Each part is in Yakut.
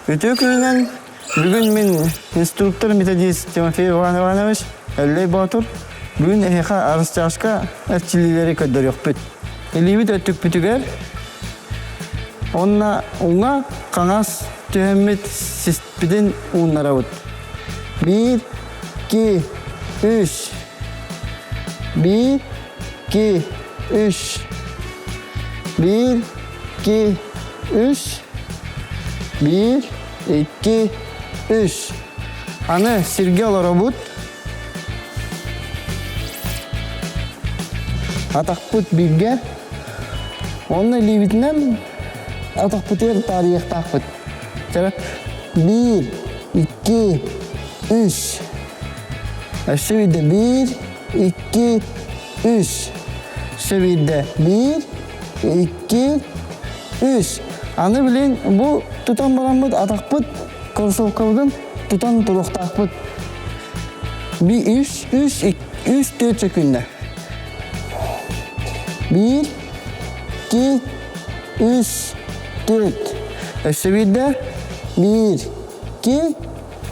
Үтүө күнүнэн бүгүн мин инструктор-методист Тимофей Иван Иванович Эллэй Боотур бүгүн эһиэхэ арыстаашка эрчиллиилэри көрдөрүөхпүт. Илиибит өттүкпүтүгэр уонна уҥа хаҥас түһэммит сиспитин ууннарабыт. Биир, икки, үс. Биир, икки, үс. Биир, икки, үс. Биир, икки, үс. Аны сиргэ олоробут. Атахпыт бииргэ. Онно илиибитинэн атахпытыгар таарыйыахтаахпыт. Чара биир, икки, үс. Өссө биирдэ биир, икки, үс. Өссө биирдэ биир, икки, үс. Аны билин бу тутан бараммыт атахпыт кроссовкабытын тутан туруохтаахпыт. Би үс, үс, үс, төрт сөкүүндэ. Биир, икки, үс, төрт. Өссө биирдэ. Биир, икки,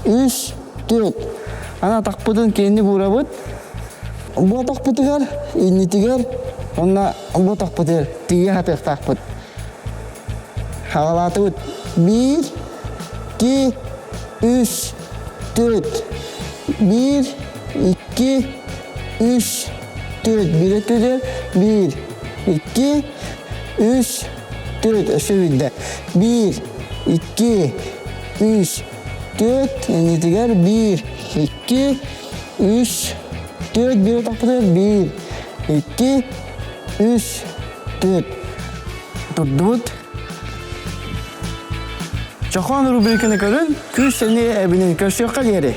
үс, төрт. Аны атахпытын киэнник уурабыт. Бу атахпытыгар, иннитигэр, уонна бу атахпытыгар тиийэ сатыахтаахпыт. Хаҕалаатыбыт. Биир, икки, үс, төрт. Биир, икки, үс, төрт. Биир өттүгэр биир, икки, үс, төрт. Өссө биирдэ. Биир, икки, үс, төрт. Иннитигэр биир, икки, үс, төрт. Биир атахпытыгар биир, икки, үс, төрт. Турдубут. Чохоон рубриканы көрүн, күүс сэниэ эбинин көрсүөххэ диэри.